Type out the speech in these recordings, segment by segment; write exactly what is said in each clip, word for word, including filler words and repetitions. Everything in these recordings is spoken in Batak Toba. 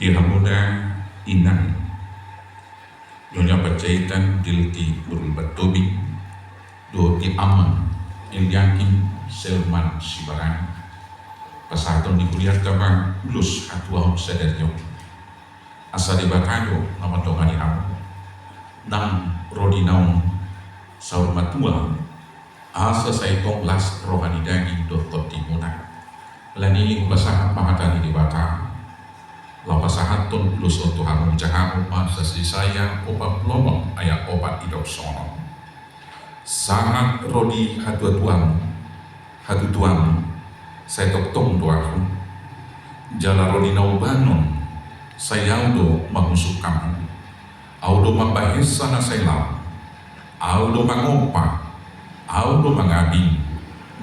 Di hamuna inang Nyonya Panjaitan Dilti Nurul Batobing, dohot di amang Eliakim Selman Sibarani, pasahaton ni hurianta ma ulos hatuaon sadari on. Asa Debata do na mandongani hamu, nang ro di naung saur matua, asa sai tong las roha ni daging dohot tondimuna. Alani i hupasahat ma hata ni Debata, laho pasahathon ulos on tu hamu, hujaha hamu ma sian Jesaya opat pulu onom ayat opat, didok songon on. Sahat ro di hatuatuamu, hatutuamu, sai tongtong do Ahu. Jala ro di na ubanon, sai Ahu do mangusung hamu. Ahu do mambahensa na sai lam. Ahu do mangompa, Ahu do mangabing,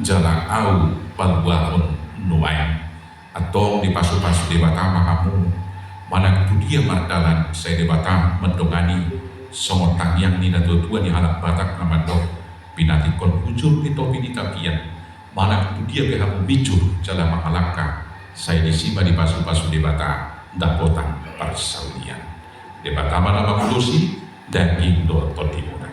jala Ahu paluahon nuaeng. Antong dipasupasu Debata ma hamu, manang tudia mardalan sai Debata mandongani, songon tangiang ni natuatua ni halak Batak na mandok: Pinantikhon hujur pe topi ni tapian, manang tudia pe hamu mijur jala mangalangka, sai disi ma dipasupasu Debata dapotan parsaulian. Debata ma na mangulosi daging dohot tondimuna.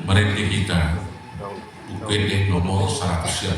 Marende hita, Buku Ende nomor saratus sia,